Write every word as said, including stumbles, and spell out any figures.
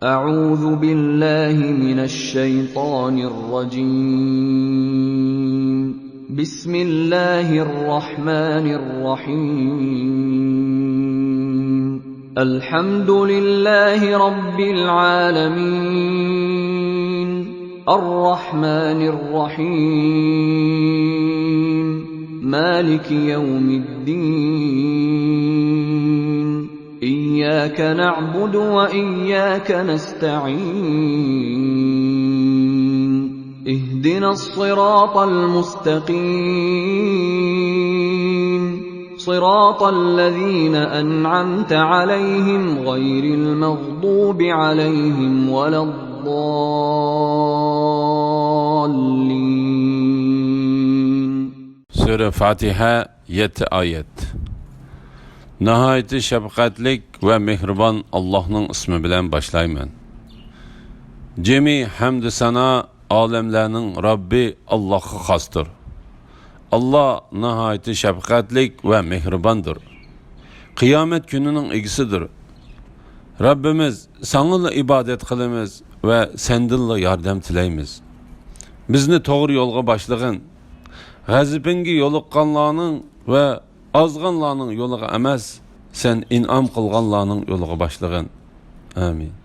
أعوذ بالله من الشيطان الرجيم. بسم الله الرحمن الرحيم. الحمد لله رب العالمين. الرحمن الرحيم. مالك يوم الدين. إياك نعبد وإياك نستعين. اهدنا الصراط المستقيم. صراط الذين أنعمت عليهم غير المغضوب عليهم ولا الضالين. سۈرە فاتىھە، يەتتە ئايەت. ناھايىتى شەپقەتلىك ۋە مېھرىبان ئاللاھنىڭ ئىسمى بىلەن باشلايمەن. جىمى ھەمدۇ سانا ئالەملەرنىڭ رەببى ئاللاھقا خاستۇر. ئاللاھ ناھايىتى شەپقەتلىك ۋە مېھرىباندۇر. قىيامەت كۈنىنىڭ ئىگىسىدۇر. رەببىمىز، ساڭىلا ئىبادەت قىلىمىز ۋە سەندىنلا ياردەم تىلەيمىز. بىزنى توغرا يولغا باشلىغىن. غەزىپىڭگە يولۇققانلارنىڭ ۋە ئازغانلارنىڭ يولىغا ئەمەس، سەن ئىنئام قىلغانلارنىڭ يولىغا باشلىغىن. ئامىن.